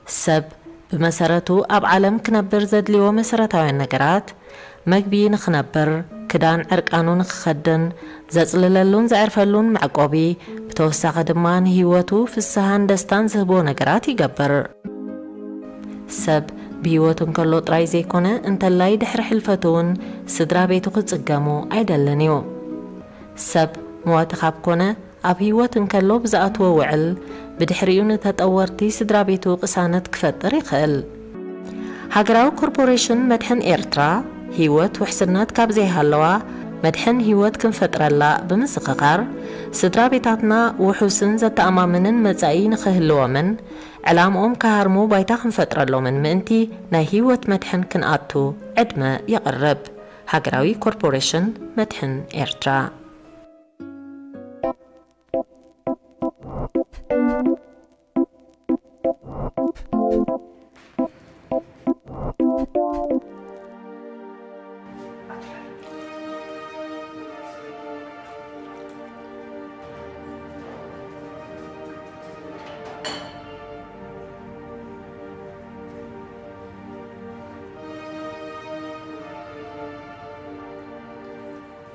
ሰብ ብመሰረቱ ኣብ ዓለም ክነብር ዘድልዮ መሰረታውያን ነገራት፣ መግቢ ንኽነብር፣ ክዳን ዕርቃኑ ንኽኸድን፣ ዘጽልለሉን ዘዕርፈሉን መዕቆቢ፣ ብተወሳኺ ድማ ንህይወቱ ፍስሃን ደስታን ዝህቦ ነገራት ይገብር። ሰብ ብህይወቱ እንከሎ ጥራይ ዘይኮነ፣ እንተላይ ድሕሪ ሕልፈቱ እውን ስድራ ቤቱ ክጽገሙ ኣይደልን እዩ። ሰብ መዋቲ ካብ ኮነ፣ ኣብ ህይወት እንከሎ ብዝኣትዎ ውዕል፣ ብድሕሪኡ ንተጠወርቲ ስድራ ቤቱ ቅሳነት ክፈጥር ይኽእል። ሃገራዊ ኮርፖሬሽን መድሕን ኤርትራ፣ ህይወት ውሕስነት ካብ ዘይሃለዋ፣ መድሕን ህይወት ክንፈጥረላ ብምዝኽኻር፣ ስድራ ቤታትና ውሑስን ዘተኣማምንን መጻኢ ንኽህልዎምን፣ ዕላምኦም ክሃርሙ ባይታ ክንፈጥረሎምን ምእንቲ፣ ናይ ህይወት መድሕን ክንኣቱ ዕድመ የቕርብ። ሃገራዊ ኮርፖሬሽን መድሕን ኤርትራ።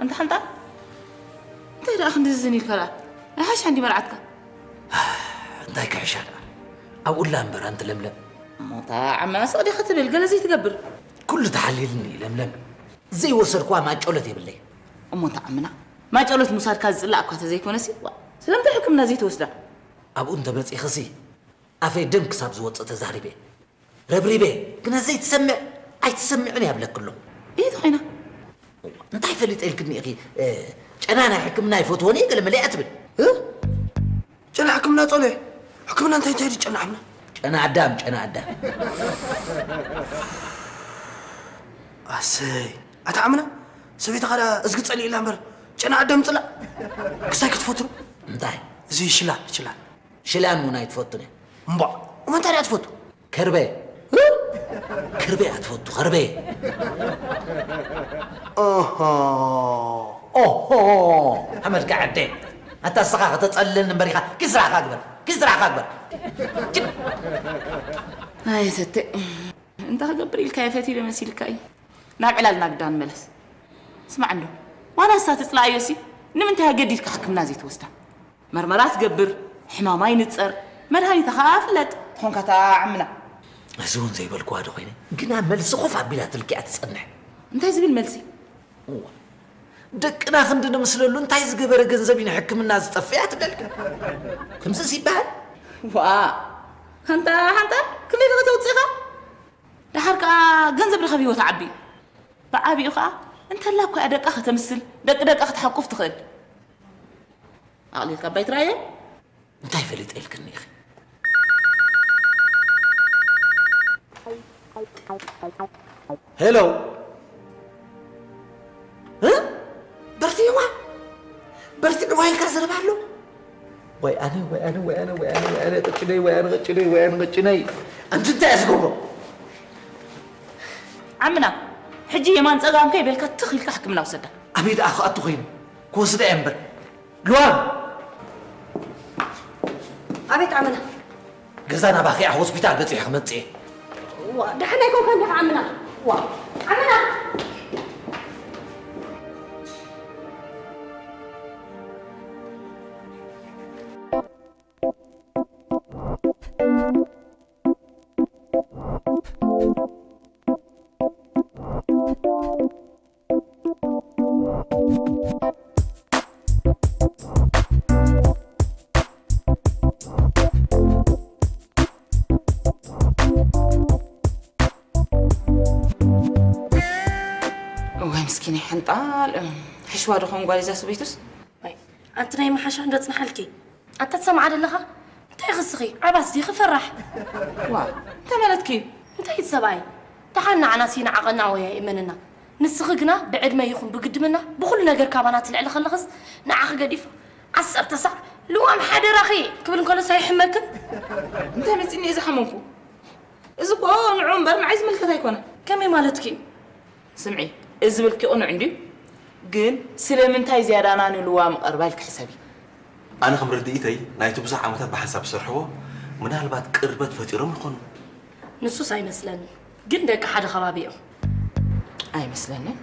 ኣንታ ሓንጣ፣ እንታይ ደኣ ክንዲ ዝዝን ኢልካ ደኣ? ኣይሓሻ እንዲ መርዓትካ? እንታይ ክሕሻ ደኣ? ኣብኡ ኣላ እምበር፣ ኣንቲ ለምለም። እሞ እታ ዓመና ስቕ ዲኻ ትብል? ገለ ዘይትገብር? ኩሉ ተሓሊልኒ እዩ ለምለም። ዘይወሰድኩዋ ማጨሎት የብለይ። እሞ እታ ዓመና፣ ማጨሎት ምውሳድካ ዝጽላእ እኳ ተዘይኮነሲ፣ ዋ፣ ስለምንታይ ሕክምና ዘይትወስዳ? ኣብኡ እንተመጺእኽሲ፣ ኣፈይ ደም ክሳብ ዝወጽእ ተዛሪበ። ረብሪበ፣ ግና ዘይትሰምዕ፣ ኣይትሰምዕን እያ ብለኪ ኣለኹ። እየ ተኾይና። እንታይ ፈሊጠ ኢልክኒ ኢኺ? እ፣ ጨና ናይ ሕክምና ኣይፈትዎን እየ፣ ገለ መለ እያ ትብል። እ? ጨና ሕክምና ጸሎ እየ። ሕክምና እንታይ፣ እንታይ ድዩ ጨና ሕክምና? ጨና ኣዳም፣ ጨና ኣዳም። ኣሰይ፣ ኣታ ዓምና፣ ሰበይትኻ ደኣ እዝጊ ጸሊእላ እምበር፣ ጨና ኣዳም ጽላእ። ክሳይ ክትፈትሩ? እንታይ? እዚ ሽላን፣ ሽላን። ሽላን እውን ኣይትፈቱን እያ። እምቧ፣ እሞ እንታይ ደኣ ትፈቱ? ከርቤ። እ? ከርቤ እያ ትፈቱ፣ ከርቤ። ኦሆ። ኦሆ። ሓመድካ ዓደ። ኣታ እስኻ ከተጸልለኒ እምበር ኢኻ። ኪድ ስራሕካ ግበር። ኪድ ስራሕካ ግበር። ኪድ። ኣይ ተተ። እንታይ ክገብር ኢልካ እየ ፈትየ መሲልካ እዩ። ናብ ዕላልና ግዳ ንመለስ። ስማዕ እንዶ። ዋላ እሳ ትጽላእዮሲ፣ ንምንታይ ኣገዲድካ ሕክምና ዘይትወስዳ? መርመራ ትገብር፣ ሕማማ ይንጸር፣ መድሃኒታ ኸኣ ፍለጥ፣ ትኾንካ እታ ዓምና። እዚ እውን ዘይበልክዋ ዶ ኮይነ? ግና መልሲ ኮፍ ኣቢላ ትልኪ እያ ትጸንሕ። እንታይ ዝብል መልሲ? እዋ፣ ደቅና ክንዲ ንምስለሉ እንታይ ዝገበረ ገንዘብ እዩ ንሕክምና ዝጠፍእ እያ ትብለልካ። ከምዚስ ይበሃል? ዋ፣ ሓንታ፣ ሓንታ፣ ክንደይ ዶ ከተውጽእኻ? ደሓር ከኣ ገንዘብ ዶ ካብ ህይወት ዓቢ? ብዓቢኡ ከኣ እንተላ እኮ እያ ደቃ ከተምስል፣ ደቂ ደቃ ክትሓቁፍ ትኽእል። ኣቕሊልካ እባ ኣይትረኣዮ? እንታይ ፈሊጠ ኢልክኒ ኢኺ? ሄሎ። እ? በርቲዕዋ? በርቲዕዋ ኢልካ ዘረባ ኣሎ? ወይ ኣነ፣ ወይ ኣነ፣ ወይ ኣነ፣ ወይ ኣነ፣ ወይ ኣነ፣ ቅጭነይ፣ ወይ ኣነ፣ ቅጭነይ፣ ወይ ኣነ፣ ቅጭነይ። ኣንቲ እንታይ እያ ዝገብሮ? ዓምና፣ ሕጂ የማን ጸጋም ከይበልካ ትኽ ኢልካ ሕክምና ውሰዳ። ኣበይ ደኣ ክኣቱ ኮይኑ? ክወስዳ እየ እምበር። ልዋም! ኣቤት ዓምና። ገዛ ናባኺ እያ ሆስፒታል በጺሐ ክመጽእ እየ። ዋ፣ ደሓን ኣይኮንካን ዲኻ ዓምና? ዋ፣ ዓምና! እዋይ ምስኪነይ ሓንጣል፣ እም፣ ሕሽዋ ዶ ኸውን ጓል እዛ ሰበይቱስ? ዋይ፣ ኣንቲ ናይ መሓሻ እንዶ ጽንሓልኪ። ኣንታ ትሰምዓ ደለኻ? እንታይ ክስኺ? ዓባስ ዲኺ ፈራሕ? ዋ፣ እንታይ ማለትኪ እዩ? እንታይ እቲ ሰብኣይ? ደሓን ንዓናሲ ንዓቐና ወይ ኣይእመንና። ንስኺ ግና ብዕድመ ይኹን ብግድምና ብኹሉ ነገር ካባና ትልዕሊ ከለኽስ ንዓኺ ገዲፉ ዓሰርተ ሳዕ ልዋም ሓደራኺ ክብል እንከሎስ ኣይሕመክን? እንታይ መጺኒ እየ ዝሓመምኩ? እዚ እኮ ንዑ እምበር ንዓይ ዝምልከት ኣይኮነ። ከመይ ማለትኪ እዩ? ስምዒ፣ እዚ ዝብልኪ ቅኑዕ እንድዩ፣ ግን ስለምንታይ ዝያዳና ንልዋም ቀርባ ኢልኪ ሕሰቢ። ኣነ ከም ርድኢተይ ናይቲ ብዙሕ ዓመታት ብሓንሳብ ዝሰርሕዎ ምናልባት ቅርበት ፈጢሮም ይኾኑ። ንሱስ ኣይመስለንን፣ ግን ደቂ ሓደ ከባቢ እዮም። ኣይመስለንን።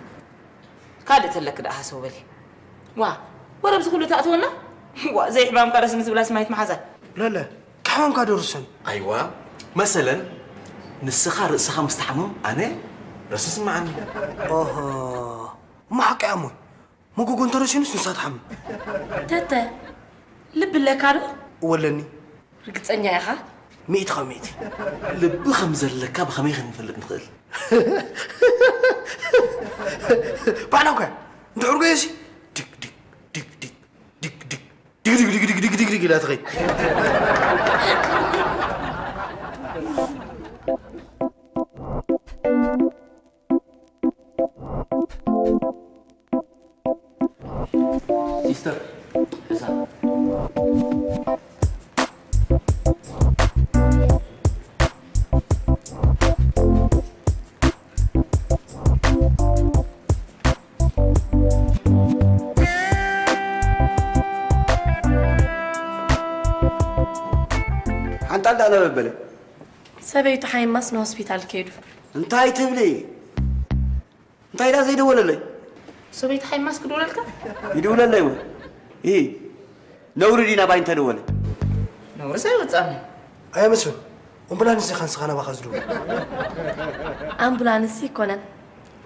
ካልእ ተለክ ደኣ ሃሰው በሊ። ዋ፣ ወረ ኣብዚ ኩሉ ተኣትወና? ዋ፣ ዘይሕማምካ ረስኒ ዝብላ ስማይት መሓዛ። ለለ፣ ክሕመምካ ዶ ርስን? ኣይዋ፣ መሰለን፣ ንስኻ ርእስኻ ምስ ተሓመም፣ ኣነ ረስኒ ስምዓኒ። ኦሆ፣ እሞ ሓቂ እያ እሞ። መጎጎ እንተረሲኑስ ንሳ ትሓምም። ተተ፣ ልቢ ኣለካ ዶ? እወ ኣለኒ። ርግጸኛ ኢኻ? ሚእቲ ካብ ሚእቲ። ልቢ ከም ዘለካ ብኸመይ ክንፈልጥ ንኽእል? ባዕላ እኳ፣ እንድሕር ጎየሲ፣ ድግ፣ ድግ፣ ድግ፣ ድግ፣ ድግ፣ ድግ፣ ድግ፣ ድግ፣ ድግ፣ ድግ፣ ድግ፣ ድግ ኢላ ትኸይድ። ሲስተር፣ እዛ። ሓንጣል ደኣ ነበበለ። ሰበይቱ ሓይማስ ንሆስፒታል ከይዱ። እንታይ ትብሊ? እንታይ ደኣ ዘይደወለለይ? ሰበይቲ ሓይማስ ክደወለልካ? ይደውለለይ ወይ? ኢ፣ ነውሪ ድዩ ናባይ እንተደወለ? ነውርስ ኣይወጻኒ። ኣያ መስፍን፣ ኣምቡላንስ ኢኻ ንስኻ ናባኻ ዝደውል? ኣምቡላንስ ኣይኮነን፣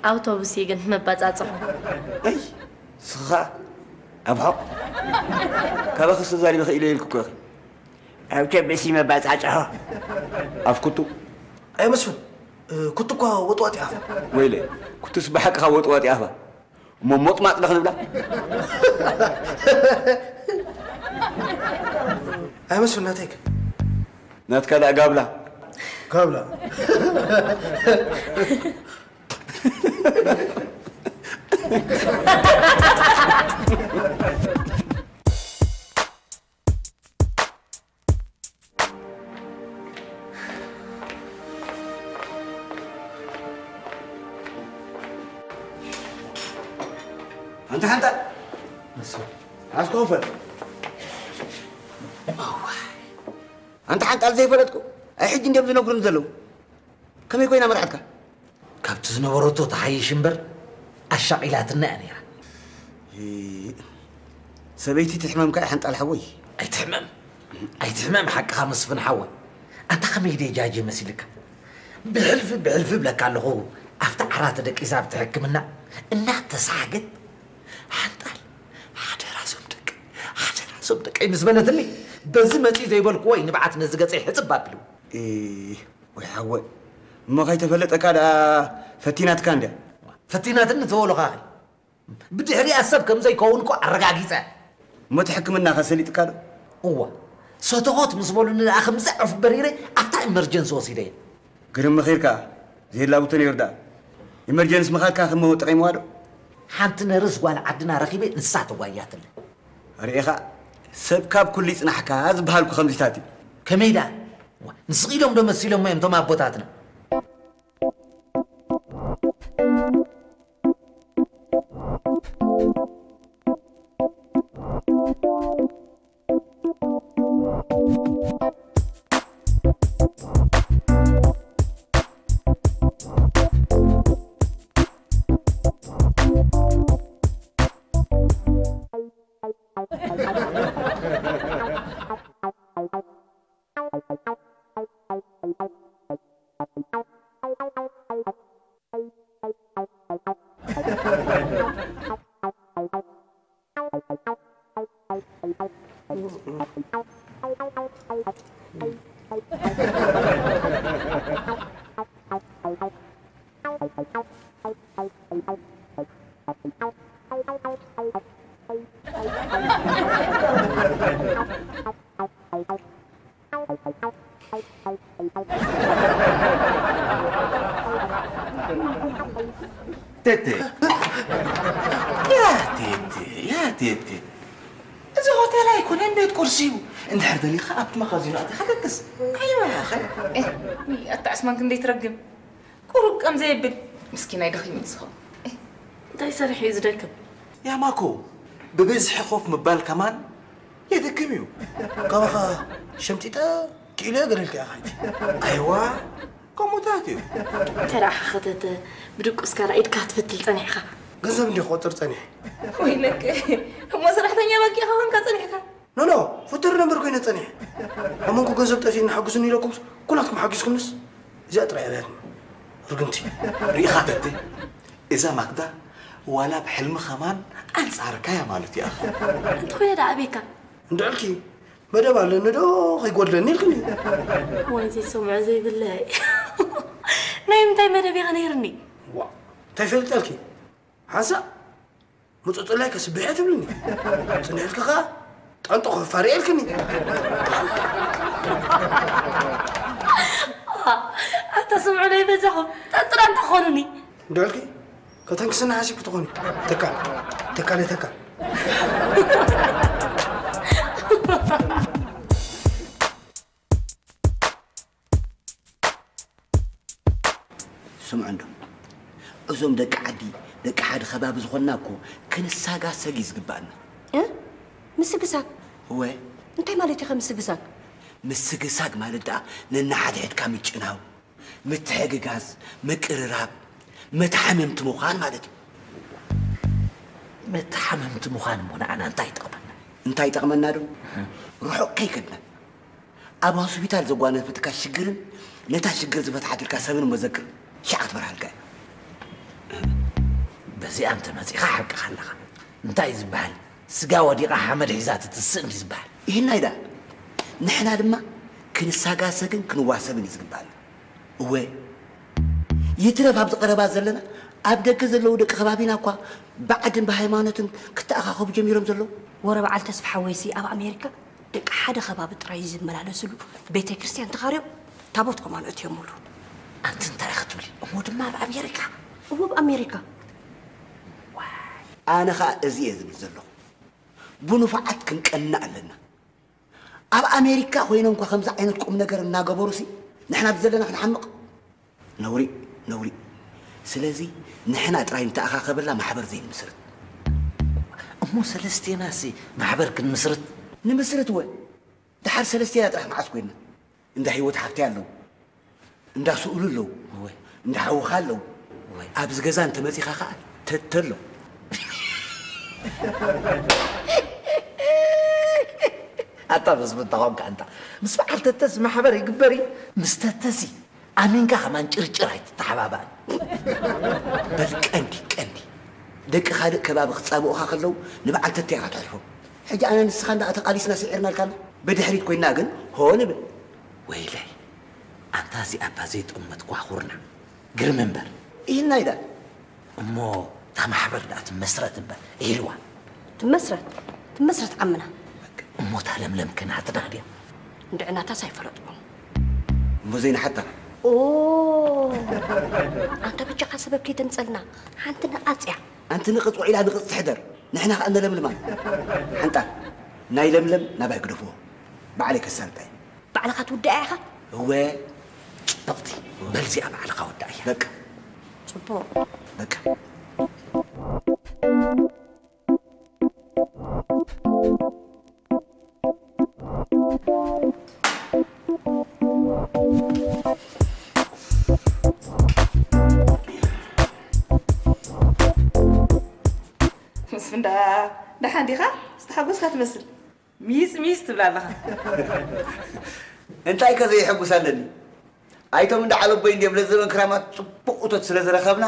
ኣውቶቡስ እዩ ግን መባጻጽሑ። ኣይ፣ ንስኻ ኣብ ሓቕ። ካባኽስ ተዛሪበ ክኢለ ኢልኩ እኮ ኢኺ። ኣብ ቸበሲ መባጻጽሖ። ኣፍ ኩቱ። ኣይ መስፍን፣ እ፣ ኩቱ እኳ ወጥዋጥ ይኣፋ። ወይለ፣ ኩቱስ ብሓቅኻ ወጥዋጥ ይኣፋ። እሞ ሞጥማጥ ዶ ክንብላ? ኣይ መስፍን፣ ናተይ ከ? ናትካ ደኣ ጋብላ። ጋብላ። ኣንታ ሓንጣል። ኣስኮፈ። ኣንታ ሓንጣል ዘይፈለጥኩ። ኣይ ሕጂ እንድዮም ዝነግሩኒ ዘለዉ። ከመይ ኮይና መርዓትካ? ካብቲ ዝነበረቶ ትሓይሽ እምበር ኣሻቒላትና እያ ነይራ። እ፣ ሰበይቲ ትሕመምካ ሓንጣል ሓወይ? ኣይትሕመም፣ ኣይትሕመም፣ ሓቅኻ መስፍን ሓወይ። ኣንታ ከመይ ደይ ጃጀ መሲልካ? ብሕልፊ፣ ብሕልፊ እብለካ ኣለኹ፣ ኣብቲ ዓራት ደቂሳ ኣብቲ ሕክምና እናተሳሕገት፣ ሓንጣል፣ ሓደራ ዞም ደቂ፣ ሓደራ ዞም ደቀይ ምስ በለትኒ፣ በዚ መጺኡ ዘይበልክዎ እዩ ንብዓት ነዚ ገጸይ ሕጽብ ኣቢሉ። እ፣ ወይ ሓወይ፣ እሞ ከይተፈለጠካ ደኣ ፈቲናትካ እንድያ። ፈቲናትኒ ተበሉኻኺ። ብድሕሪኣ ሰብ ከም ዘይከውን እኮ ኣረጋጊጸ። እሞ እቲ ሕክምናኸ ሰሊጥካ ዶ? እዋ። ሰተኾት ምስ በሉኒ ደኣ ከምዚ ዑፍ በሪረ ኣብታ ኢመርጀንሲ ወሲደዮ። ግርም ምኺርካ፣ ዘየላብቶ ነይሩ ደኣ። ኢመርጀንሲ ምኻድካ ከ እሞ ጠቒምዋ ዶ? ሓንቲ ነርስ ጓል ዓድና ረኺበ፣ ንሳ ተጓይያትለይ። ርኢኻ፣ ሰብ ካብ ኩሉ ይጽናሕካ ዝበሃልኩ ከምዚታት እዩ። ከመይ ደኣ? ዋ፣ ንስቕ ኢሎም ዶ መሲሎሞ እዮም እቶም ኣቦታትና? ቴቴ። ያ ቴቴ፣ ያ ቴቴ። እዚ ሆቴል ኣይኮነን፣ ቤት ቁርሲ እዩ። እንድሕር ደሊኻ ኣብቲ መኻዚኖ ኣቲኻ ደቅስ። ኣይዋ፣ ኸ-፣ ኤ፣ ኣታ ዕስማን ክንደይ ትረግም። ቁሩብ ከም ዘየብል። ምስኪናይ ደኺሙ እዩ ዝኸውን። ኤ። እንታይ ሰሪሑ እዩ ዝደክም? ያ ማኮ፣ ብብዝሒ ኮፍ ምባል ከማን የድክም እዩ። ካባኻ ሸምጢጠ ክኢለ ገለልካ ኢኻ ሕጂ። ኣይዋ፣ ከምኡታት እዩ። እንተ ደኣ ኸተተ ብድቁስካ ደኣ ኢድካ ክትፈትል ጸኒሕካ። ገንዘብ እንዲ ክቆጽር ጸኒሐ። ወይለከ፣ እሞ ሰራሕተኛ ባንክ ኢኻ ኾንካ ጸኒሕካ? ኖኖ፣ ፍጡር ነበር ኮይነ ጸኒሐ። ኣብ መንጎ ገንዘብ ጠፊእና ሓግዙኒ ኢለኩምስ ኩላትኩም ሓጊዝኩምንስ እዚኣ ጥራይ ኣብያትኒ። ርግምቲ። ርኢኻ ተተ፣ እዛ ማክዳ ዋላ ብሕልሚ ኸማን ኣንጻርካ እያ ማለት እያ። እንተኾይነ ደኣ ኣበይካ? እንድዕልኪ መደብ ኣለኒ ዶ ከይጎድለኒ ኢልክኒ። እዋይ ዘይሰምዖ ዘይብለይ። ናይ ምንታይ መደብ ኢኻ ነይርኒ? ዋ እንታይ ፈልጠልኪ ሓንሳእ ምፁፁላይ ከስብሕ እያ ትብልኒ። ፅንሕልኪ ኸዓ ጣንጦ ከፋርየ ኢልክኒ። ኣታ ስምዑ ናይ በጃኹም ጠጥራ እንተኾኑኒ። እንድዕልኪ ከተንክስና ሓሲብኪ ትኾኒ። ተካል ተካል ተካል። ስምዑ እንዶ እዞም ደቂ ዓዲ ደቂ ሓደ ኸባቢ ዝኾንና እኮ ክንሳጋሰግ እዩ ዝግባኣና። እ? ምስግሳግ? እወ። እንታይ ማለት ኢኻ ምስግሳግ? ምስግሳግ ማለት ደኣ ነንሓድሕድካ ምጭናው፣ ምትሕግጋዝ፣ ምቅርራብ፣ መተሓመምቲ ምዃን ማለት እዩ። መተሓመምቲ ምዃን እሞ ንዓና እንታይ ይጠቕመና? እንታይ ይጠቕመና ዶ? ርሑቕ ከይከድና ኣብ ሆስፒታል ዘጓነፈትካ ሽግርን ነታ ሽግር ዝፈትሓትልካ ሰብን እሞ ዘክር። ሻዕ ክትበርሃልካ እያ። በዚኣ እንተ መጺኻ ሓቅኻ ኣለኻ። እንታይ እዩ ዝበሃል? ስጋ ወዲቓ ሓመድ ሒዛ ትትስእ እንዲ ዝበሃል። ይህናይ ደኣ ንሕና ድማ ክንሳጋሰግን ክንዋሰብን እዩ ዝግባኣና። እወ ይትረፍ ኣብዚ ቀረባ ዘለና ኣብ ደገ ዘለዉ ደቂ ከባቢና እኳ ብዓድን ብሃይማኖትን ክተኣኻኸቡ ጀሚሮም ዘለዉ። ወረ በዓል ተስፋ ሓወይሲ ኣብ ኣሜሪካ ደቂ ሓደ ከባቢ ጥራይ ዝመላለስሉ ቤተ ክርስቲያን ተኻርዮም ታቦት ከማን እትዮምሉ። ኣንቲ እንታይ ክትብሊ እሞ ድማ ኣብ ኣሜሪካ እዎ ኣብ ኣሜሪካ ኣነ ኸዓ እዚ እየ ዝብል ዘለኹ ብንፉዓት ክንቀንእ ኣለና ኣብ ኣሜሪካ ኮይኖም እኳ ከምዚ ዓይነት ቁም ነገር እናገበሩ ሲ ንሕና ብዘለና ክንሓምቕ ነውሪ ነውሪ ስለዚ ንሕና ጥራይ ንተኣኻኸበላ ማሕበር ዘይንምስርት እሞ ሰለስቴና ሲ ማሕበር ክንምስርት ንምስርት ወ ደሓር ሰለስቴና ጥራሕ መዓስ ኮይንና እንዳ ህይወት ሓፍተይ ኣለዉ እንዳ ስእሉ ኣለዉ እንዳ ሓውኻ ኣለዉ ኣብዚ ገዛ እንተመፂኻ ከዓ ተተ ኣሎ ኣታ ምስ ምንታ ኾንካ ኣንታ ምስ በዓል ተተስ ማሕበር ይግበር እዩ ምስ ተተሲ ኣሚንካ ከማን ጭርጭር ኣይትተሓባባል በል ቀንዲ ቀንዲ ደቂ ካልእ ከባቢ ክፃብኡኻ ከለዉ ንበዓል ተተ ኢኻ ትሕልፎም ሕጂ ኣነ ንስኻ እንዳ ተቓሊስና ስዒርናልካና ብድሕሪት ኮይና ግን ሆ ንብል ወይለይ ኣንታ እዚኣ እባ ዘይጠመትኳ ኩርና ግርም እምበር ኢልናይ ዳ እሞ እታ ማሕበር ደኣ ትመስረት እምበር ኢልዋ ትመስረት ትመስረት ዓምና እሞ እታ ለምለም ከ ናትና ድያ እንድዕናታስ ኣይፈለጥኩን እሞ ዘይንሓታ ኦ ኣንታ በጃኻ ሰበብ ከይተምፀልና ሓንቲ ነቓፅያ ኣንቲ ንቕፅ ውዒላ ንቕፅ ትሕደር ንሕና ከኣ ነለምልማ ሓንጣ ናይ ለምለም ናባይ ግደፍዎ ባዕለይ ከሳልጣ እየ ባዕልኻ ትውድኣ ኢኻ እወ ፅብቕቲ በልዚኣ ባዕልኻ ወዳእያ በቃ ፅቡቕ በቃ ምስ ፍንዳ ደሓን ዲኻ ዝተሓጎስካ ትመስል ሚጽ ሚጽ ትብል ኣለኻ። እንታይ ከ ዘየሐጉስ ኣለኒ? ኣይቶም እንዳ ዓለቦይ እንድዮም ለዘበን ክራማት ጽቡቕ እቶት ስለ ዝረኸብና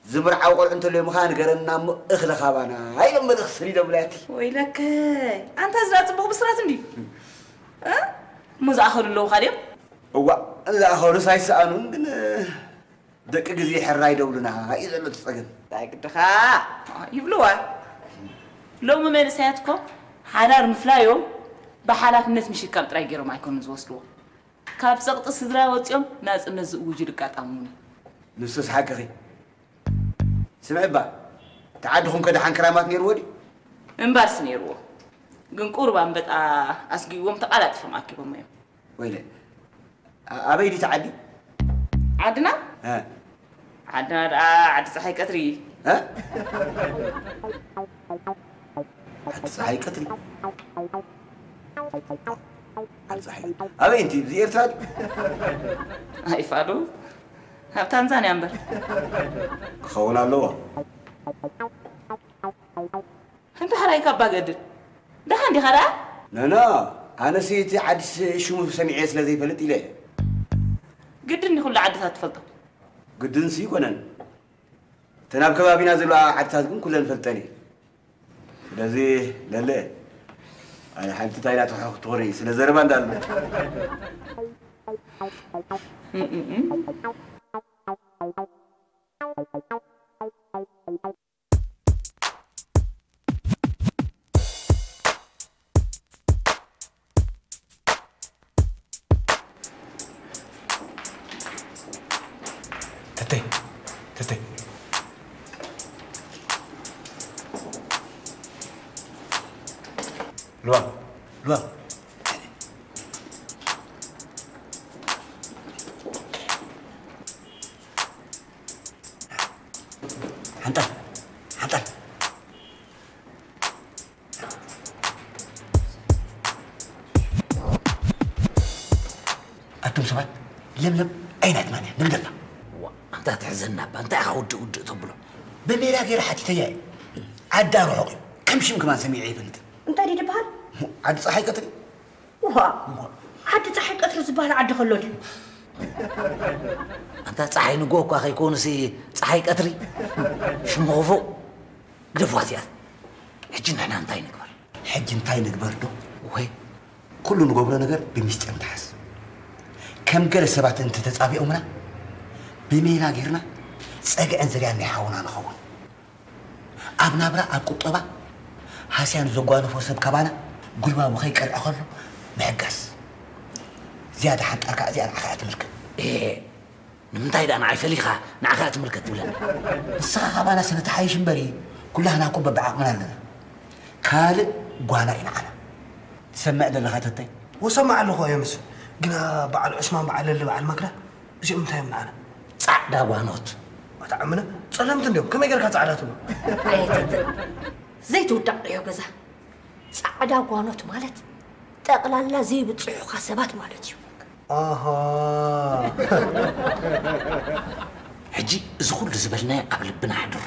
ዝምርዓው ቆልዑ እንተለዮም ኸኣ ንገረና እሞ እኽሊ ኻባና ኢሎም መልእኽቲ ሰዲዶምለይ ኣቲ። ወይለከይ ኣንታ እዚ ደኣ ጽቡቕ ብስራት እንድዩ። እ? እሞ ዝኣኸሉ ኣለዉኻ ድዮም? እዋእ ዝኣኸሉስ ኣይሰኣኑን ግን ደቂ ግዜ ሕራይ ደብሉና እዩ ዘሎ እቲ ጸገም። እንታይ ግድኻ ይብልዋ። ሎሚ መንእሰያት እኮ ሓዳር ምፍላዮም ብሓላፍነት ምሽካም ጥራይ ገይሮም ኣይኮኑን ዝወስድዎ። ካብ ጸቕጢ ስድራ ወጺኦም ናጽነት ዝእውጁ ድጋጣሙኒ። ንሱስ ሓቅኺ። ስምዒ እባ፣ እቲ ዓድኹም ከ ደሓን ክራማት ነይርዎ ድዩ? እምባርስ ነይርዎ። ግን ቁሩብ ኣንበጣ ኣስጊእዎም ተቓላጢፎም ኣኪቦሞ እዮም። ወይለ ኣበይ ድዩ ዓዲ? ዓድና? ዓድና ደኣ ዓዲ ፀሓይ ቀትሪ። ዓዲ ፀሓይ ቀትሪ? ዓዲ ፀሓይ ኣበይ እንቲ? እዚ ኤርትራ ድዩ? ኣይፋሉ፣ ኣብ ታንዛንያ እምበር። ክኸውን ኣለዎ። እንተ ሕራይ ካባ ገድል። ደሓን ዲኻ ደኣ? ነና፣ ኣነሲ እቲ ዓዲስ ሽሙ ሰሚዐ ስለ ዘይፈልጥ ኢለ። ግድን ኩሉ ዓድታት ትፈልጦ? ግድንሲ ይኮነን። እተን ኣብ ከባቢና ዘለዋ ዓድታት ግን ኩለን ፈልጠን እየ። ስለዚ ለለ፣ ኣነ ሓንቲ እንታይ ናተሓኹ ትኾነ እዩ፣ ስለ ዘረባ እንዳሉ። እም፣ እም፣ እም። ተተይ፣ ተተይ። ሉዋ፣ ሉዋ። ሓንጣል፣ ሓንጣል። ኣቱም ሰባት፣ ለምለም ኣይናትናን እያ፣ ንግደፋ። ዋ፣ ኣንታ ትሕዘና እባ፣ እንታይ ኢኻ ውድእ ውድእ ተብሎ? በሜዳ ገይረ ሓቲተያ እየ። ዓዳ ርሑቕ እዩ፣ ከም ሽም ከማን ሰሚዐ ኣይፈልጥን። እንታይ ድዩ ዝበሃል? ዓዲ ፀሓይ ቀትሪ። ዋ፣ ዓዲ ፀሓይ ቀትሪ ዝበሃል ዓዲ ከሎ ድዩ? ኣንታ ፀሓይ ንግሆ እኳ ከይኮኑሲ፣ ፀሓይ ቀትሪ? ሽሙ ክፉእ። ግደፍዋ እዚኣ። ሕጂ ንሕና እንታይ ንግበር? ሕጂ እንታይ ንግበር ዶ? ወይ። ኩሉ ንገብሮ ነገር ብሚስጢር ንትሓዝ። ከም ገለ ሰባት እንተተጻቢኦምና፣ ብሜላ ጌርና ጸግዕን ዝርያን ናይ ሓውና ንኸውን። ኣብ ናብራ፣ ኣብ ቁጠባ፣ ሃስያ ንዘጓነፎ ሰብ ካባና ጉልባቡ ከይቀልዐ ከሎ ምሕጋዝ። ዝያዳ ሓንጣርካ እዚኣ ንዓኻ እያ ትምልከት። ኤ፣ ንምንታይ ደኣ ንዓይ ፈሊኻ ንዓኻ እያ ትምልከት ትብለኒ? ንስኻ ካባና ስለ ትሓይሽ እምበሪ፣ ኩላህና እኮ በብዓቕምና ኣለና። ካልእ ጓና እዩ ንዓና። ትሰምዕ ዘለኻ ተታይ? ወሰማዕ ኣለኹ ኣየ መስፍን። ግና በዓል ዑስማን፣ በዓል ለሊ፣ በዓል ማክዳ፣ እዚኦም እንታይ እዮም ንዓና? ጻዕዳ ጓኖት። ኣታ ዓምና፣ ጸለምቲ እንድዮም። ከመይ ጌርካ ጻዕዳ ትብሎ? ኣየ ተታይ፣ ዘይትውዳቕ ዕዮ ገዛ። ጻዕዳ ጓኖት ማለት ጠቕላላ ዘይብጽሑኻ ሰባት ማለት እዩ። ኣሃ። ሕጂ እዚ ኩሉ ዝበልናዮ ኣብ ልብና ኣሕድሮ።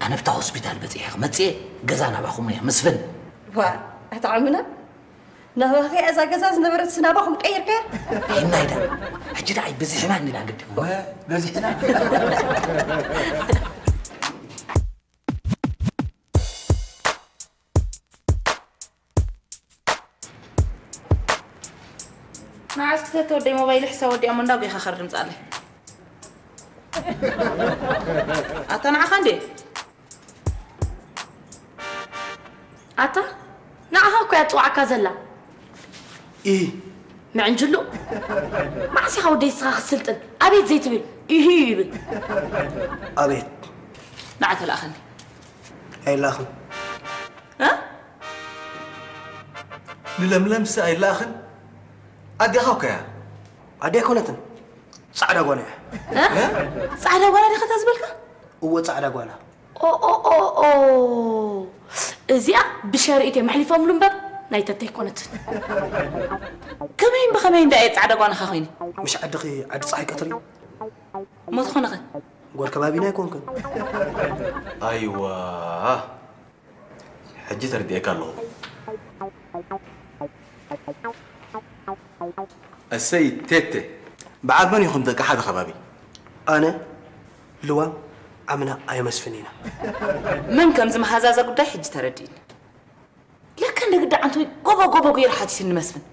ኣነ ብታ ሆስፒታል በጺሐ ክመጽእ እየ፣ ገዛ ናባኹም እየ። መስፍን። ዋ፣ ኣታ ዓምና፣ ናባኺ እዛ ገዛ ዝነበረት ናባኹም ቀይርካያ? ይናይዳ። ሕጂ ደኣ ኣይበዚሕና እንዲና ግዲ። ወ-፣ በዚሕና። መዓስ ክሰተ ወደይ ሞባይል ሕሳብ ወዲኣ እሞ እንዳጎይኻ ኸር ድምጻለይ። ኣታ ንዓኻ እንዴ? ኣታ ንዓኻ እኮ እያ ትጽውዓካ ዘላ። ኢ። ምዕንጅሉ። መዓስ ኢኻ ወደይ ንስኻ ክትስልጥን? ኣቤት ዘይትብል። ኢሂ ይብል። ኣቤት። ንዓ ተላእኸኒ። ኣይላኽን። እ? ንለምለምሲ ኣይላእኽን? ኣዴኻ እኮ እያ። ኣደ ኣይኮነትን። ጻዕዳ ጓል እያ። እ? እ? ጻዕዳ ጓል ዲኻ እታ ዝበልካ? እወ፣ ጻዕዳ ጓላ። ኦ፣ ኦ፣ ኦ፣ ኦ። እዚኣ ብሸርኢት እዮም ኣሕሊፎምሉ እምበር ናይ ተተይ ኣይኮነትን። ከመይን ብኸመይን ደኣ እየ ጻዕዳ ጓንኻ ኮይነ? ምሽ ዓድኺ ዓዲ ጸሓይ ቀትሪ? እሞ ዝኾነኸ? ጓል ከባቢና ኣይኮንክን። ኣይዋ። ሕጂ ተረዲኤካ ኣለኹ። እሰይ ቴቴ። በዓል መን ኢኹም ደቂ ሓደ ከባቢ? ኣነ፣ ልዋም፣ ዓምና ኣየመስፍን ኢና። መን ከም ዝመሃዛ እዛ ጉዳይ ሕጂ ተረዲእኒ። ለካ እንደ ግዳ ዓንቶይ ጎቦ ጎቦ ገይሩ ሓቲትኒ መስፍን።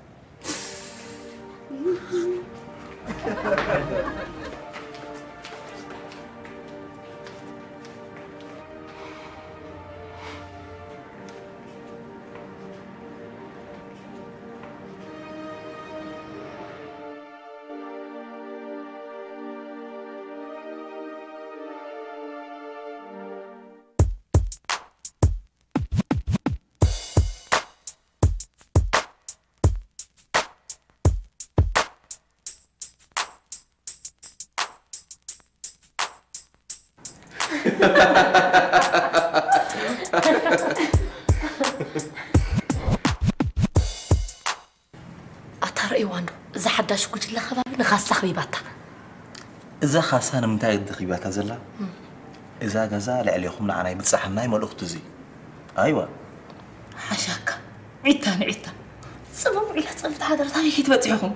ኣታ ርእይዋ እንዶ እዛ ሓዳሽ ጉጅለ ኸባ ንኻሳ ኣኽቢባታ። እዛ ካሳ ንምንታይ ድኺባታ ዘላ? እዛ ገዛ ልዕሌኹም ንዓና ይብጽሓና እዩ መልእኽቱ እዚ። ኣይዋ። ሓሻካ። ዒታ ንዒታ። ጽቡብ ዒላ ጸብቲ ሓደረት ኣበይ ከይትበጽሕኹም?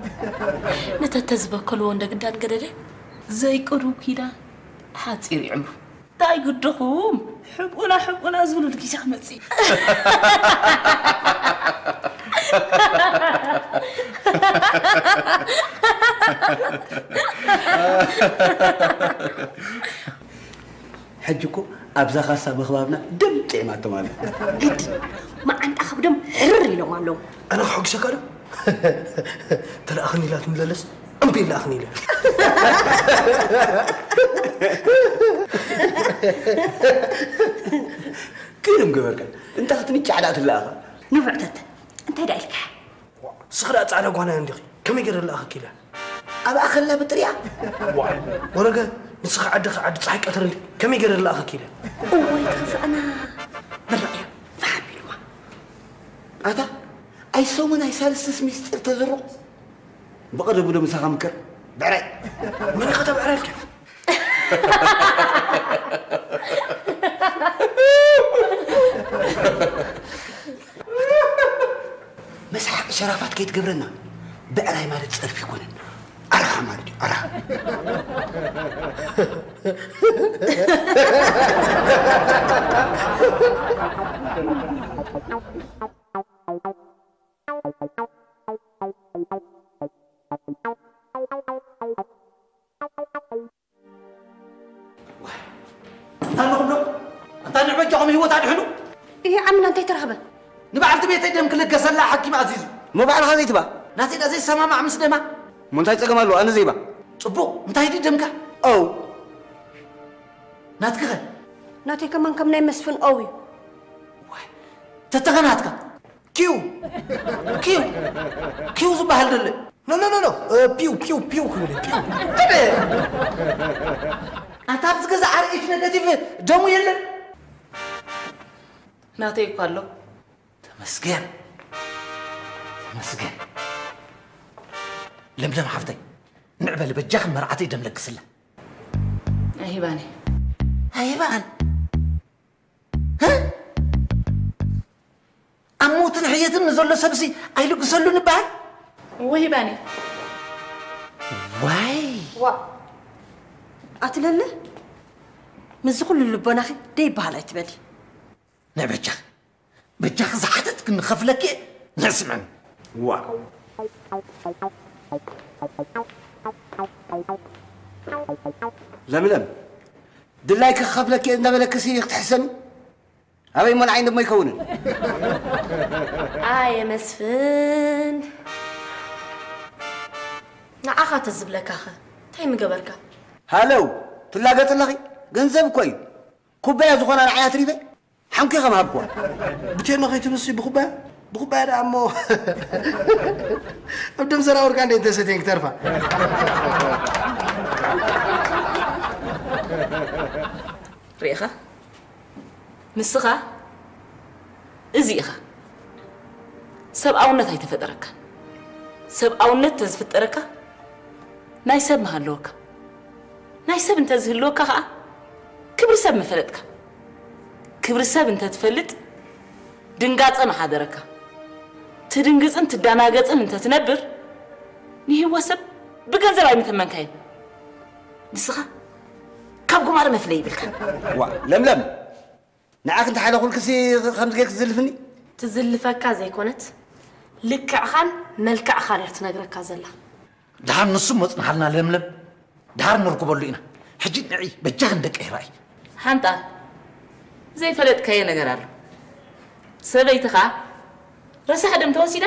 ንተተ ዝበከልዎ እንደ ግዳን ገደደ። ዘይቅዱ ኪዳን ሓጺር ይዕምሩ። እንታይ ግድኹም? ሕብኡና ሕብኡና ዝብሉ ግዜ ክመጽእ እዩ። ሕጂ እኮ ኣብዛ ካሳ ምኽባብና ደም ጥዒማቶ ማለት እዩ። ግድ መዓንጣ ከብዶም ሕርር ኢሎም ኣለዉ። ኣነ ክሕጉሰካ ዶ? ተለኣኽኒ ኢላትኒ ዘለስ እምቢ ኢላኣኽኒ ኢለ። ክኢሎም ገበርካ እንታይ ክትንጫዕ ደኣ ትለኣኻ? ንፉዕ ተተ እንታይ ደኣ ኢልካ? ስኽራ ጻዕዳ ጓና እንዲኺ ከመይ ገይረ ለኣኸኪ ኢለ። ኣብኣ ከላ ብጥሪያ። ወረገ ንስኻ ዓዲ ከዓዲ ፀሓይ ቀትሪ እንዲ ከመይ ገይረ ለኣኸኪ ኢለ። እወይ ትኽፍእና ብራእያ ፈሓም ኢልዋ። ኣታ ኣይሰሙን ኣይሳልስስ ሚስጢር ተዝርቑ ብቐደሙ ዶ ምሳኻ ምከር ብዕራይ። መን ኢኻ ተብዕራይ ኢልካ? መስሓቂ ሸራፋት ከይትገብረና። ብዕራይ ማለት ጸርፊ ይኮነን። ኣርሓ ማለት እዩ። ኣርሓ። እንታይ ኣለኹም ዶ? እንታይ ንዕበጃኹም ህይወት ኣድሕኑ። ይሄ ዓምና እንታይ ተረኽበ? ንበዓልቲ ቤተይ ደም ክልገሰላ ሓኪም ኣዚዙ። እሞ ባዕልኻ ዘይትባ? ናተይ ዳ ዘይሰማማዕ ምስ ደማ? እሞ እንታይ ጸገም ኣለዎ ኣነ ዘይባ? ጽቡቕ፣ እንታይ ድዩ ደምካ? ኦው። ናትክኸ? ናተይ ከማን ከም ናይ መስፍን ኦው እዩ። ተተኸ ናትካ? ኪው ኪው ኪው ዝበሃል ደሎ። ኖ ኖ ኖ ኖ ፒው ፒው ፒው ክብል ፒው። ኣንታ ኣብዚ ገዛ ኣርእሽ ነጋቲቭ ደሙ የለን። ናተይ እኮ ኣሎ። ተመስገን ተመስገን። ለምለም ሓፍተይ ንዕበሊ በጃኽን መርዓተይ ደም ለግስላ። ኣይህባን እየ። ኣይህባን። ኣብ ሞትን ሕየትን ንዘሎ ሰብሲ ኣይልግሰሉን ይበሃል። ወሂባኒ። ዋይ። ዋ ኣትለለ ምስዚ ኩሉ ልቦናኺ ደይበሃል ኣይትበሊ። ናይ በጃኺ በጃኺ ዝሓተትክኒ ክኸፍለኪ እየ። ነስምዕኒ። ዋ ለምለም ድላይኪ ክኸፍለኪ እየ እንዳበለክሲ ክትሕሰኒ ኣበይ እሞ ንዓይ እንደሞ ኣይከውንን። ኣየ መስፍን ንዓኻ ተዝብለካኸ እንታይ ምገበርካ? ሃለው ትላገጽ ኣለኺ ገንዘብ እኮ እዩ ኩባያ ዝኾና ንዓይ ኣትሪፈ ሓንኪ ከም ሃብኩዋ። ብቴኖ ከይትብሲ ብኩባያ ብኩባያ ደኣ እሞ ኣብ ደም ዘራውርካ እንደ እንተሰትየን ክተርፋ። ርኢኻ ንስኻ እዚ ኢኻ ሰብኣውነት ኣይተፈጠረካ ሰብኣውነት ተዝፍጠረካ ናይ ሰብ ምሃለወካ ናይ ሰብ እንተዝህልወካ ኸዓ ክብሪ ሰብ ምፈለጥካ ክብሪ ሰብ እንተትፈልጥ ድንጋጸ ምሓደረካ ትድንግጽን ትዳናገጽን እንተትነብር ንህይወት ሰብ ብገንዘብ ኣይምተመንካይን ንስኻ ካብ ጉማረ መፍለይ ይብልካ። ዋ ለምለም ንዓኺ እንተሓለኹልክሲ ከምዚ ጌርኪ ትዝልፍኒ? ትዝልፈካ ዘይኮነት ልክዕኻን መልክዕኻን እያ ትነግረካ ዘላ። ደሓን ንሱ መጽንሓልና ለምለም ደሓር ንርክበሉ ኢና። ሕጂ ንዒ በጃኺ ንደቀይ ርኣይ። ሓንጣል ዘይፈለጥካዮ ነገር ኣሎ። ሰበይትኻ ረሳሕ ደም ተወሲዳ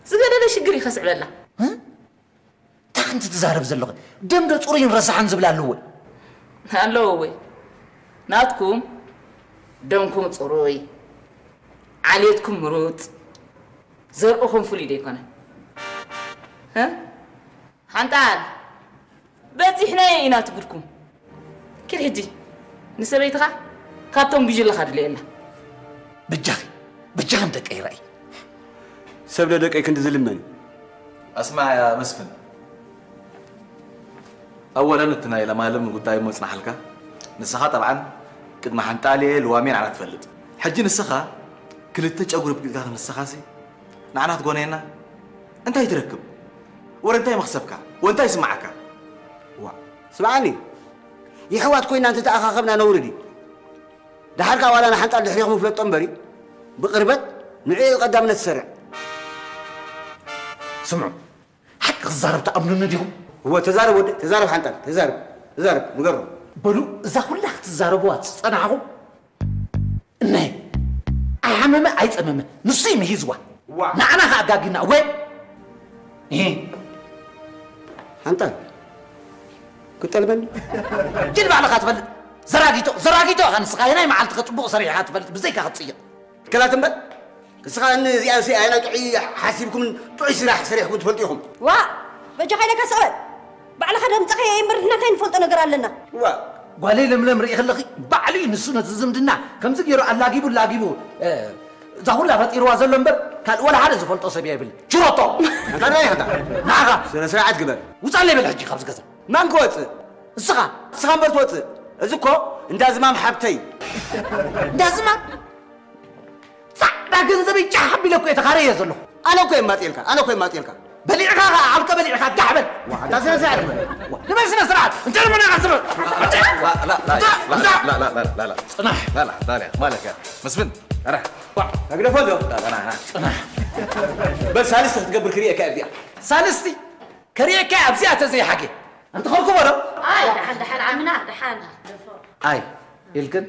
ዝገደደ ሽግር እዩ ከስዕበላ። እንታይ ክንት ትዛረብ ዘለኺ? ደም ዶ ጽሩይን ረሳሕን ዝብል ኣለዎ? ኣለዎ ወይ? ናትኩም ደምኩም ጽሩይ፣ ዓሌትኩም ምሩጽ፣ ዘርእኹም ፍሉይ ዶ ኣይኮነን? እ? ሓንጣል በጺሕናዮ ኢና እቲ ጉድኩም። ኪድ ሕጂ ንሰበይትኻ ካብቶም ጉጅለኻ ድልየላ። በጃኺ በጃኺ ንደቀይ ርኣይ። ሰብ ደደቀይ ክንዲ ዝልመን እዩ። ኣስማዕ ያ መስፍን፣ ኣወለን እቲ ናይ ለማለም ጉዳይ እሞ ይጽናሓልካ። ንስኻ ጠብዓን ቅድሚ ሓንጣልየ ልዋሜን ዓና ትፈልጥ። ሕጂ ንስኻ ክልተ ጨጉሪ ብቂልካ ክንስኻሲ ንዓና ትጎነየና? እንታይ ትረክብ? ወረ እንታይ መኽሰብካ? ወንታይ ይስምዓካ? ዋ፣ ስምዓኒ፣ የሕዋት ኮይና እንተተኣኻኸብና ነውሪ ድዩ? ደሓር ከኣ ዋላ ንሓንጣል ድሕሪኹም ይፍለጦ እምበሪ፣ ብቕርበት ንዕኡ ቀዳምነት ትሰርዕ። ስምዑ፣ ሓቂ ክዛረብ ትኣምኑኒ ዲኹም? እወ፣ ተዛረብ ወዲ፣ ተዛረብ ሓንጣል፣ ተዛረብ፣ ተዛረብ፣ ንገሮም። በሉ፣ እዛ ኩላ ክትዛረብዋ ዝጸናሕኹም፣ እነሄ፣ ኣይሓመመ ኣይጸመመ፣ ንሱ እዩ ምሂዝዋ። ዋ። ንዓና ከኣ ኣጋጊና፣ እወ። እሄ። ሓንጣል፣ ክጠልመኒ? ኪድ ባዕልኻ ትፈልጥ። ዘራጊቶ፣ ዘራጊቶ ኢኻ ንስኻ፣ የናይ መዓልቲ ከጽቡቕ ሰሪሕኻ ትፈልጥ፣ ብዘይካ ክትጽይቕ። ከላት እምበር፣ ንስኻ ን-፣ እዚኣ ንስኣ ናይ ጥዑይ ሓሲብኩምን ጥዑይ ስራሕ ሰሪሕኩም ትፈልጡ ኢኹም። ዋ፣ በጃኻ ኢለካ ስቕ በል። ባዕልኻ ደምጽኻ እየ እምበር፣ ንሕና እንታይ ንፈልጦ ነገር ኣለና? ዋ። ጓለይ ለምለም ርኢ ከለኺ፣ ባዕሉ እዩ ንሱ ነቲ ዝምድና ከምዚ ገይሩ ኣላጊቡ ኣላጊቡ፣ እ፣ እዛ ኩላ ፈጢርዋ ዘሎ እምበር፣ ካልእ ወላ ሓደ ዝፈልጦ ሰብ እያ ይብል። ችሮቶ! እንታይ ኢኻ? ንዓኻ! ስነ ስርዓት ግበር። ውጻለይ በል ሕጂ ካብዚ ገዛ። መን ክወጽእ? እስኻ! እስኻ እምበር ትወጽእ። እዚ እኮ እንዳ ዝማም ሓብተይ። እንዳ ዝማም? ጻዕዳ ገንዘበይ ጫሕ ኣቢለ እኮ እየ ተኻርየ ዘለኹ። ኣነ እኮ የማጽየልካ፣ ኣነ እኮ የማጽየልካ። በሊዕካ ኸኣ፣ ዓልቀ በሊዕካ፣ ጋሕ በል። ዋ፣ ኣንታ ስነ ስርዓት ግበር። ዋ፣ ንበል ስነ ስርዓት። እንታይ ደሞ ነኻ ስረ-? ዋ፣ ላ፣ ላ፣ ላ፣ ላ፣ ላ፣ ላ፣ ላ፣ ላ፣ ላ። ጽናሕ። ላ፣ ላ፣ ላ፣ ላ፣ ማለት እያ። መስፍን፣ ኣረ። ዋ፣ ተግደፎ ኣሎ። ላ፣ ላ፣ ላ፣ ላ። ጽናሕ። በል ሳልስቲ ክትገብር ክርእየካ እየ ኣብዚኣ። ሳልስቲ? ከርእየካ ኣብዚኣ ተዘይሓጌ። ኣንቲ ኸርኩቦ ዶ? ኣይ፣ ደሓን፣ ደሓን፣ ዓምና፣ ደሓን። ኣይ፣ ኢልክን?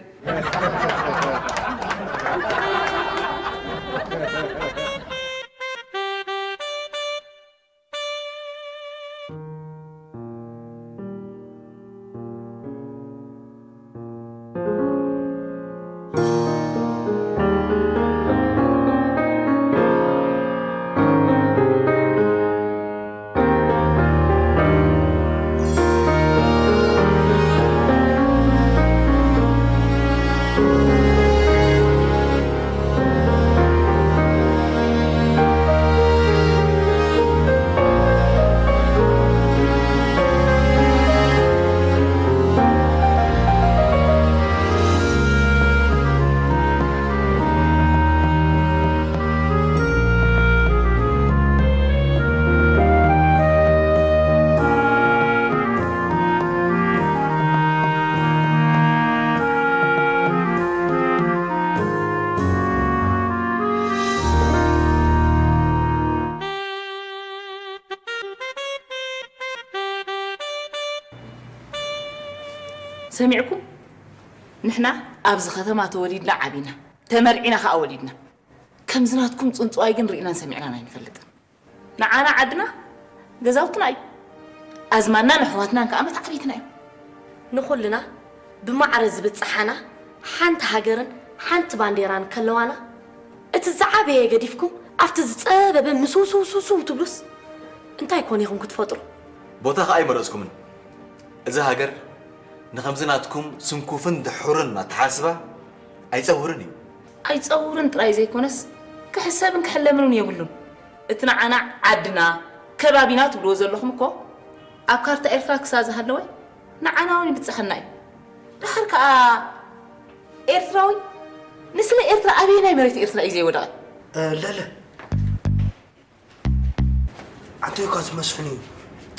ሰሚዕኩም? ንሕና ኣብዚ ከተማ ተወሊድና ዓቢና፣ ተመርዒና ከኣ ወሊድና። ከምዚ ናትኩም ጽንጽዋይ ግን ርኢናን ሰሚዕናን ኣይንፈልጥን። ንዓና ዓድና ገዛውትና እዩ። ኣዝማድናን ኣሕዋትናን ከኣ መተዓቢትና እዮም። ንኹልና ብማዕረ ዝብጽሓና ሓንቲ ሃገርን ሓንቲ ባንዴራን ከለዋና፣ እቲ ዝዓበየ ገዲፍኩም ኣብቲ ዝጸበበ ምስውስውስውስው ትብሉስ እንታይ ኮን ኢኹም ክትፈጥሩ? ቦታ ከኣ ኣይመረጽኩምን። እዚ ሃገር ንኸምዚ ናትኩም ስንኩፍን ድሑርን ኣተሓስባ ኣይጸውርን እዩ። ኣይጸውርን ጥራይ ዘይኮነስ፣ ክሕሰብን ክሕለምን እውን የብሉን። እቲ ንዓና ዓድና፣ ከባቢና ትብልዎ ዘለኹም እኮ፣ ኣብ ካርታ ኤርትራ ክሳብ ዝሃለወ፣ ንዓና እውን ይብጽሓና እዩ። ደሓር ከኣ ኤርትራዊ፣ ንስለ ኤርትራ ኣበየናይ መሬት ኤርትራ እዩ ዘይወደቐ? እ፣ ለለ። ኣንተ እኳ ዝመስፍን እዩ።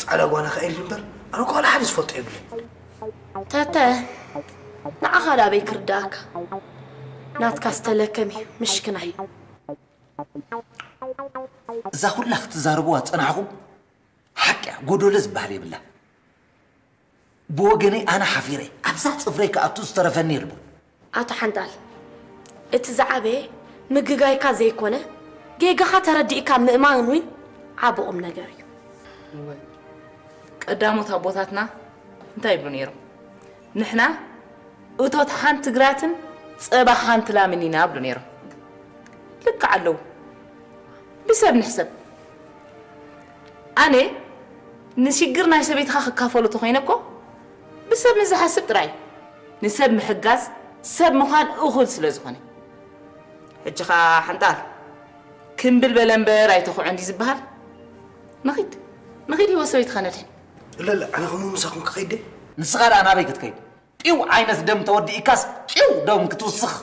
ጻዕዳ ጓና ከኣ ኢሉ እምበር፣ ኣነ እኳ ዋላ ሓደ ዝፈልጦ የብለይ። ተተ፣ ንዓኻ ዳበይ ክርዳእካ? ናትካ ዝተለከም እዩ፣ ምሽክናይ። እዛ ኩላ ክትዛረብዋ ዝጸናሕኹም፣ ሓቂ እያ፣ ጎዶሎ ዝበሃል የብላ። ብወገነይ ኣነ ሓፊረ፣ ኣብዛ ጽፍረይ ክኣቱ ዝተረፈኒ የልቦን። ኣቶ ሓንጣል፣ እቲ ዝዓበየ ምግጋይካ ዘይኮነ፣ ጌጋኻ ተረዲእካ ምእማን እውን ዓቢ ቁም ነገር እዩ። እወ፣ ቀዳሞት ኣቦታትና እንታይ ይብሉ ነይሮም? "ንሕና እቶት ሓንቲ ግራትን ጸባ ሓንቲ ላምን ኢና" ይብሉ ነይሮም። ልክዕ ኣለዉ። ብሰብ ንሕሰብ። ኣነ ንሽግር ናይ ሰበይትኻ ክካፈሎ ተኾይነ እኮ ብሰብ ንዝሓስብ ጥራይ። ንሰብ ምሕጋዝ ሰብ ምዃን እኹል ስለ ዝኾነ። ሕጂ ኸኣ ሓንጣል ክምብል በለ እምበር ኣይተኹዐ እንዲ ዝበሃል። ንኺድ፣ ንኺድ ህይወት ሰበይትኻ ነድሕን። ለለ ኣነ ከምኡ ምሳኹም ክኸይድ ድየ? ንስኻ ደኣ ናበይ ክትከይድ? ጢው ዓይነት ደም ተወዲእካስ ጢው ደም ክትውስኽ።